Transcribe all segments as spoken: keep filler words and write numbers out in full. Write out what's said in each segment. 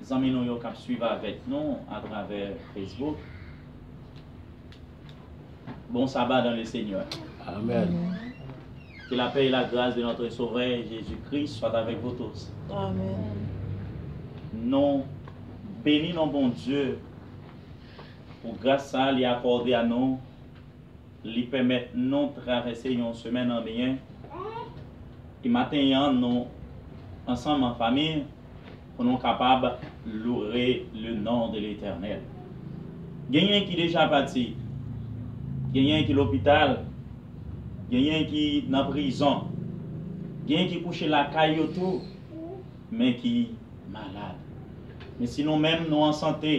Zanmi nou yo k ap swiv avèk nou atravè Facebook. Bon sabbat dans le Seigneur. Amen. Que la paix et la grâce de notre Sauveur Jésus-Christ soient avec vous tous. Amen. Nou beni non Bondye pou gras sa li akòde a nou, li pèmèt nou travèse yon semèn an byen. E maten an nou ansanm an fanmi pou nou kapab louwe le non de Letènèl. Genyen ki deja pati, genyen ki lopital, genyen ki nan prizon, genyen ki kouche lakay yo tou, men ki malad. Men si nou menm nou an sante,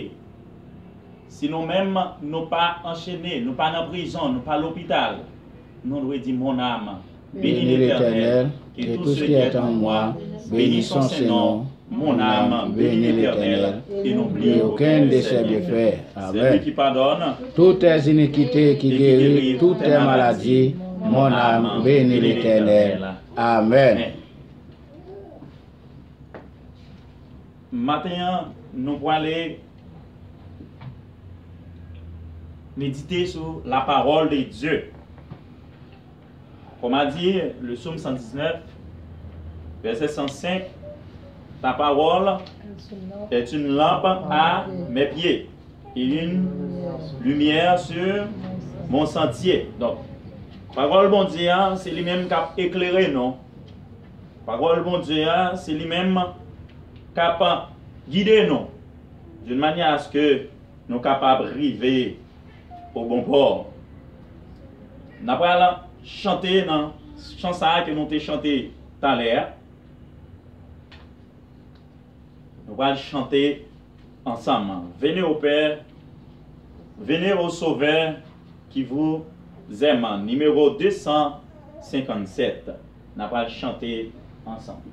si nou menm nou pa anchene, nou pa nan prizon, nou pa lopital, nou dwe di, mon âme, bénis l'Éternel, que tout ce qui est en moi bénisse son saint nom. Mon âme, bénis l'Éternel, et n'oublie aucun de ses bienfaits. C'est lui qui pardonne toutes tes iniquités, qui guérit toutes tes maladies. Mon âme, bénis l'Éternel. Amen. Maten an, nou prale medite sou la parole de Dieu. Comme a dit le psaume cent dix-neuf, verset cent cinq, ta parole est une lampe à mes pieds et une lumière sur mon sentier. Donk, pawòl Bondye a, se li menm k ap eklere nou. Pawòl Bondye a, se li menm k ap gide nou d'une manière à ce que nou kapab rive au bon port. N ap pral chante nan chan sa a ke nou te chante talè a. Nou pral chante ansanm. Venez au Père, venez au Sauveur qui vous aime, nimewo de san senkann sèt. N ap pral chante ansanm.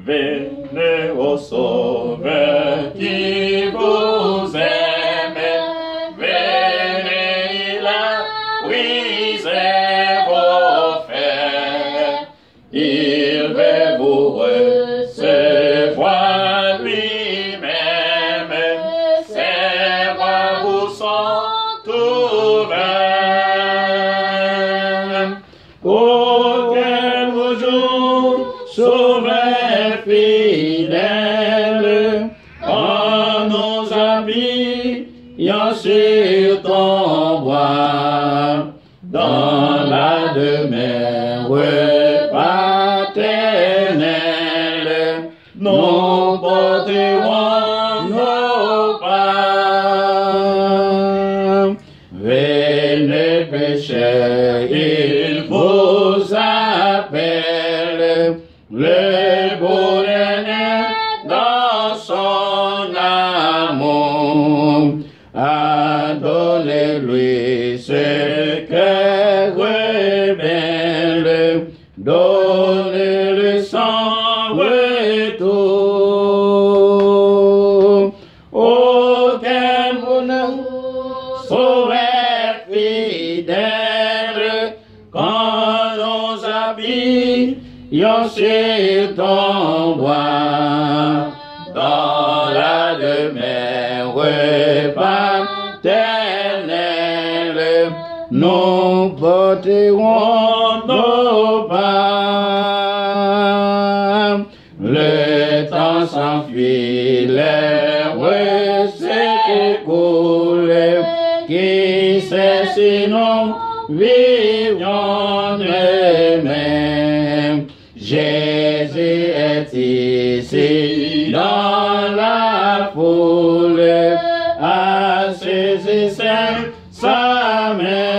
Venez au Sauveur qui vous aime, venez, il a brisé vos fers. Il veut vous recevoir lui-même, ses bras vous sont ouverts. Ô quel beau jour, Sauveur fidèle, quand nous appuyions sur ton bras. Dans la demeure paternelle, nous porterons nos pas. Venez pécheurs, il vous appelle. Le bonheur naît dans son amour. Adorez-lui, ce cœur rebelle, donnez-le sans retour. Ô quel bonheur, Sauveur fidèle, quand nous appuyons sur ton bras, dans la demeure paternelle, nous porterons nos pas. Le temps s'enfuit, l'heure s'écoule, qui sait si nous vivrions demain. Jésus est ici dans la foule, à saisir sa main.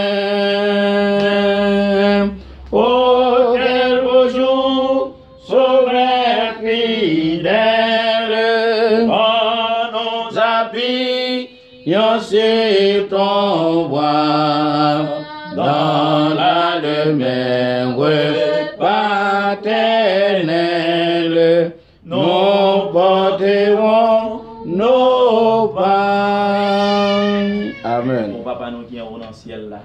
Oh, quel beau jour, Sauveur fidèle, quand nous appuyons sur ton bras, dans la demeure paternelle, nous porterons nos pas. Amen. Bon Papa nou ki anwo nan syèl la,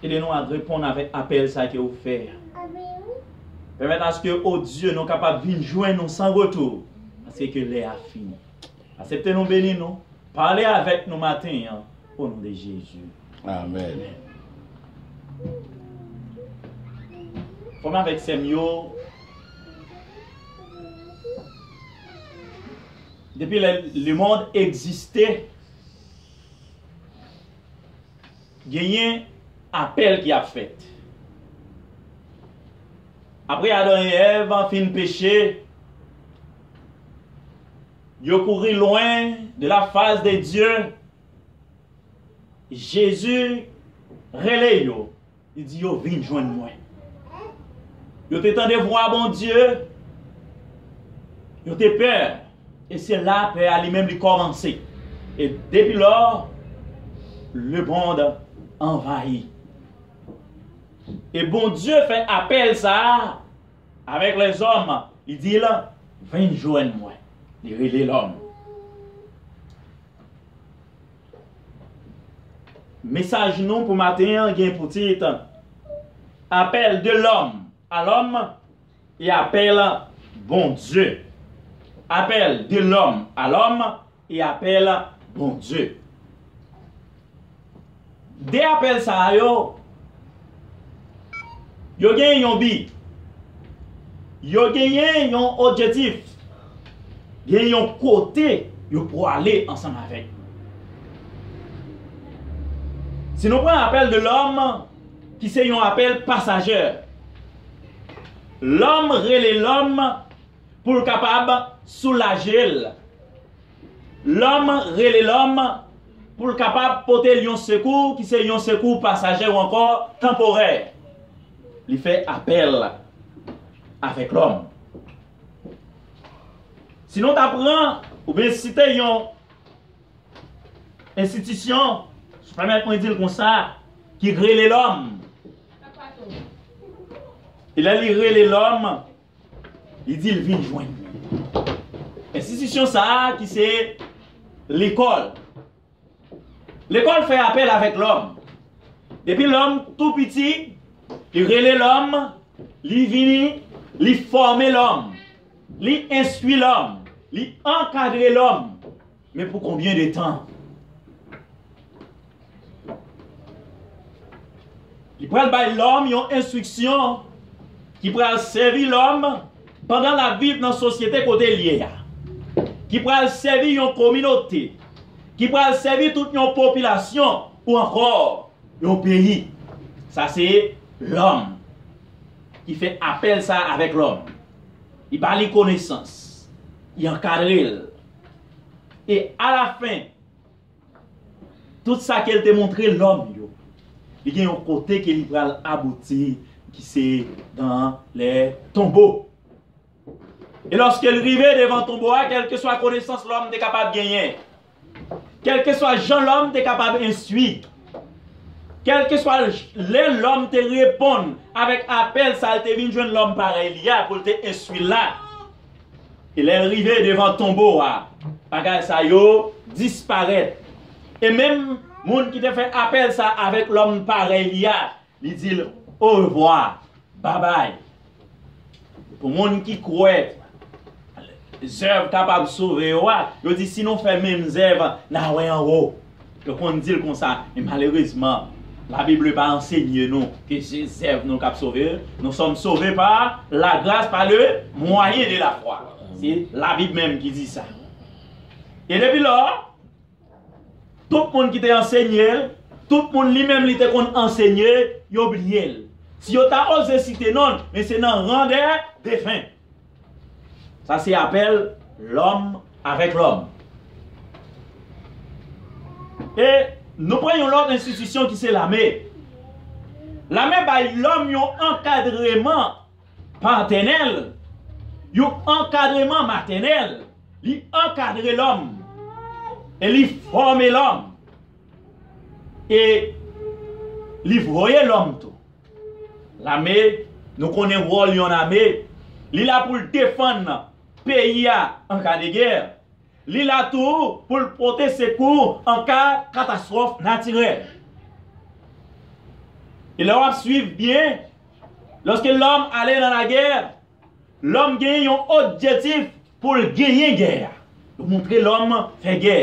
ede nou a reponn avèk apèl sa ke ou fè a. Pèmèt aske, o Dye, nou kapab vin jwenn ou san retou, paske ke lè a fini. Aksepte nou beni nou, pale avèk nou maten an, o non de Jezi. Amèn. Frè m avèk sè m yo, depi lè lemonn egziste, genyen apèl ki ap fèt. Apre Adan e Èv fin peche, yo kouri lwen de la fas de Dye. Jezi rele yo, li di yo, "Vin jwenn mwen." Yo te tande vwa Bondye, yo te pè, e se la pè a li menm li kòmanse. E depi lò, lemonn anvayi. E Bondye fè apèl sa a avèk lèzòm, li di l, "Vin jwenn mwen." Li rele lòm. Mesaj nou pou maten an gen pou tit, Appel de l'homme à l'homme et appel Bondye. Appel de l'homme à l'homme et appel Bondye. De apèl sa a yo, yo gen yon bi. Yo genyen yon objektif. Gen yon kote yo pwale ansanm avèk. Si nou pran apèl de lòm, ki se yon apèl pasajè, lòm rele lòm pou l kapab soulaje l. Lòm rele lòm pou l kapab pote l yon sekou ki se yon sekou pasajè ou ankò tanporè. Li fè apèl avèk lòm. Si nou ta pran oubyen site yon enstitisyon, si w pèmèt mwen di l konsa, ki rele lòm. E lè li rele lòm, li di l vin jwenn mwen. Enstitisyon sa a ki se lekòl. Lekòl fè apèl avèk lòm. Depi lòm tou piti, li rele lòm, li vini, li fòme lòm, li enstwi lòm, li ankadre lòm. Men pou konbyen de tan? Li pral bay lòm yon enstriksyon ki pral sèvi lòm pandan l ap viv nan sosyete kote l ye a, ki pral sèvi yon kominote, ki pral sèvi tout yon popilasyon ou ankò yon peyi. Sa se lòm ki fè apèl sa avèk lòm. Li ba li konesans, li ankadre l. E alafen, tout sa ke l te montre lòm yo, li gen yon kote ke li pral abouti, ki se dans les tombeaux. E lòske l rive devan tonbo a, kèlkeswa konesans lòm te kapab genyen, kèlkeswa jan lòm te kapab enstwi, kèlkeswa j- lè lòm te reponn avèk apèl sa, l te vin jwenn lòm parèy li a pou l te enstwi l la. E lè l rive devan tonbo a, bagay sa yo disparèt. E menm moun ki te fè apèl sa avèk lòm parèy li a, li di l orevwa, babay. Pou moun ki kwè zèv kapab sove yo a, yo di si nou fè menm zèv, n a wè anwo. Yo konn di l konsa, men malerezman, Labib pa ansenye nou ke se zèv nou k ap sove. Nous sommes sauvés par la grâce, par le moyen de la foi. Se Labib menm ki di sa. E depi lò, tout moun ki te ansenye l, tout moun li menm li te konn ansenye, yo bliye l. Si yo ta oze site non l, men se nan ran dè defen. Sa se apèl lòm avèk lòm. E nou pran yon lòt enstitisyon ki se lame. Lame bay lòm yon ankadreman patènèl, yon ankadreman matènèl. Li ankadre lòm e li fòme lòm. E li voye lòm tou. Lame, nou konnen wòl yon lame. Li la pou l defann peyi a an ka de gè. Li la tou pou l pote sekou an ka katastwòf natirèl. E lè w ap swiv byen, Lòske lòm ale nan lagè, lòm genyen yon objektif pou l genyen gè a. Yo montre lòm fè gè,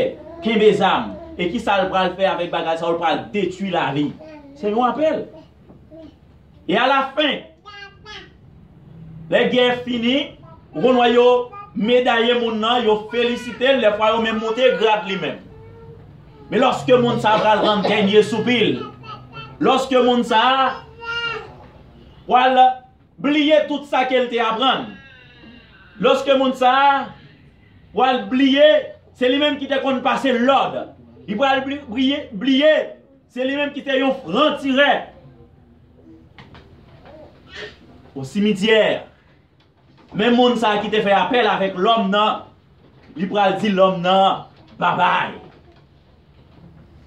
kenbe zam. E ki sa l pral fè avèk bagay sa yo? L pral detwi lavi. Se yon apèl. E alafen, lè gè fini, ou konn wè yo medaye moun nan, yo felisite l, dèfwa yo menm monte grad li menm. Men lòske moun sa a pral rann dènye soupi l, lòske moun sa a pral bliye tout sa ke l te aprann, lòske moun sa a pral bliye se li menm ki te konn pase lòd, li pral bli- bliye, bliye se li menm ki te yon frantirè o simityè. Men moun sa a ki te fè apèl avèk lòm nan, li pral di lòm nan babay.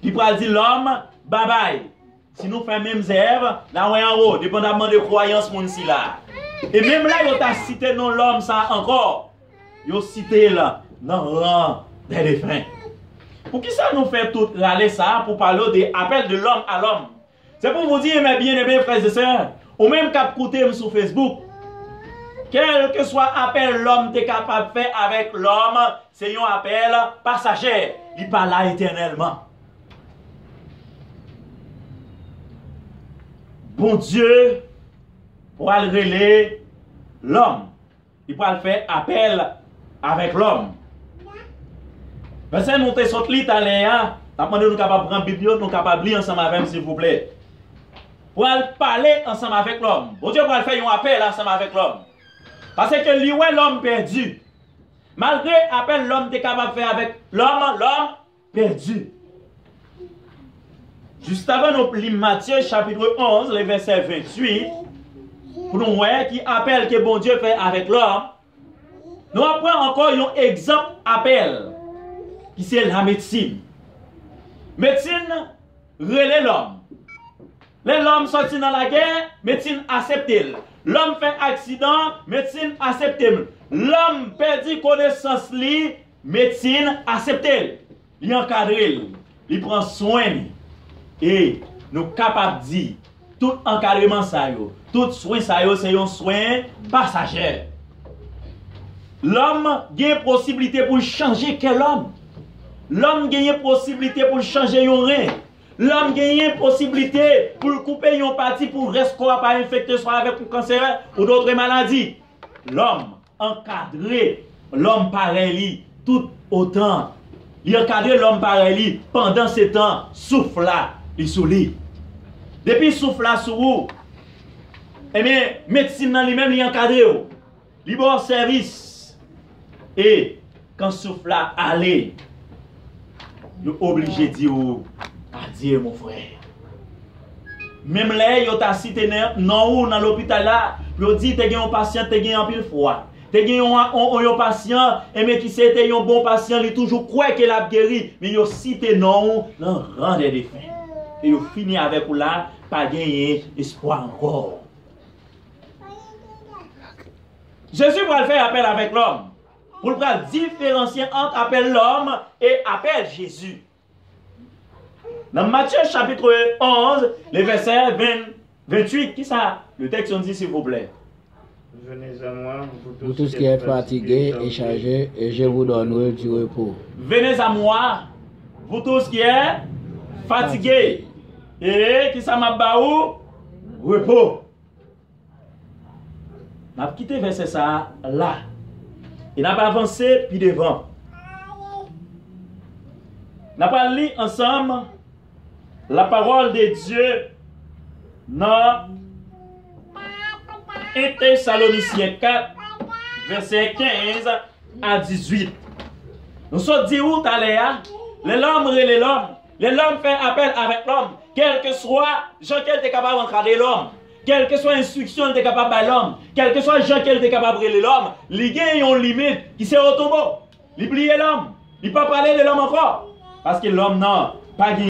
Li pral di lòm babay. Si nou fè menm zèv, n a wè anwo, depandamman de kwayans moun sila. E menm lè yo ta site non lòm sa a ankò, yo site l nan ran dè defen. Poukisa nou fè tout rale sa a pou pale de apèl de lòm a lòm? Se pou w di, mes bien-aimés frères et sœurs, ou menm k ap koute m sou Facebook, kèlkeswa apèl lòm te kapab fè avèk lòm, se yon apèl pasajè, li pa la etènèlman. Bondye pral rele lòm. Li pral fè apèl avèk lòm. Vèsè nou te sot li talè a, n ap mande nou kapab pran Bib yo, nou kapab li ansanm avè m, silvouplè. Pral pale ansanm avèk lòm. Bondye pral fè yon apèl ansanm avèk lòm. Paske li wè lòm pèdi. Malgre apèl lòm te kapab fè avèk lòm, lòm pèdi. Jis avan nou li Matye chapit onz, le vèsè venntuit, pou nou wè ki apèl ke Bondye fè avèk lòm, nou aprann ankò yon egzanp apèl ki se lamedsin. Medsin rele lòm. Lè lòm sòti nan lagè, medsin asepte l. Lòm fè aksidan, medsin asepte l. Lòm pèdi konesans li, medsin asepte l. Li ankadre l, li pran swen li. E nou kapab di, tout ankadreman sa yo, tout swen sa yo, se yon swen pasajè. Lòm gen posiblite pou l chanje kè lòm. Lòm genyen posiblite pou l chanje yon ren. Lòm genyen posiblite pou l koupe yon pati pou rès kò a pa enfekte swa avèk yon kansè ou dòt maladi. Lòm ankadre lòm parèy li tout otan. Li ankadre lòm parèy li pandan se tan souf la li sou li. Depi souf la sou ou, ebyen, medsin nan li menm li ankadre w. Li ba w sèvis. E kan souf la ale, yo oblije di w adye, mon frè. Menm lè yo ta site nen- non ou nan lopital la, pou yo di te gen yon pasyan te gen anpil fwa. Te gen yon, yon, yon pasyan, enben ki se te yon bon pasyan, li toujou kwè ke l ap geri, men yo site non ou nan ran dè defen. E yo fini avèk ou la, pa genyen espwa ankò. Jezi pral fè apèl avèk lòm, pou l pral diferansye ant apèl lòm e apèl Jezi. Nan Matye chapit onz, le vèsè ven, venntuit, kisa le texte nous dit, s'il vous plaît? Venez à moi, vous tous qui êtes fatigués et chargés, et je vous donnerai du repos. Venez à moi, vous tous qui êtes fatigués. E kisa m ap ba ou? Repo. N ap kite vèsè sa a la. E n ap avanse pi devan. N ap al li ansanm la parole de Dieu nan en Tesalonisyen kat, vèsè kenz a dizuit. Nou sot di ou talè a, lè lòm rele lòm, lè lòm fè apèl avèk lòm, kèlkeswa jan ke l te kapab ankadre lòm, kèlkeswa enstriksyon l te kapab bay lòm, kèlkeswa jan ke l te kapab rele lòm, li gen yon limit ki se otobo. Li bliye lòm. Li pa pale de lòm ankò. Paske lòm nan pa gen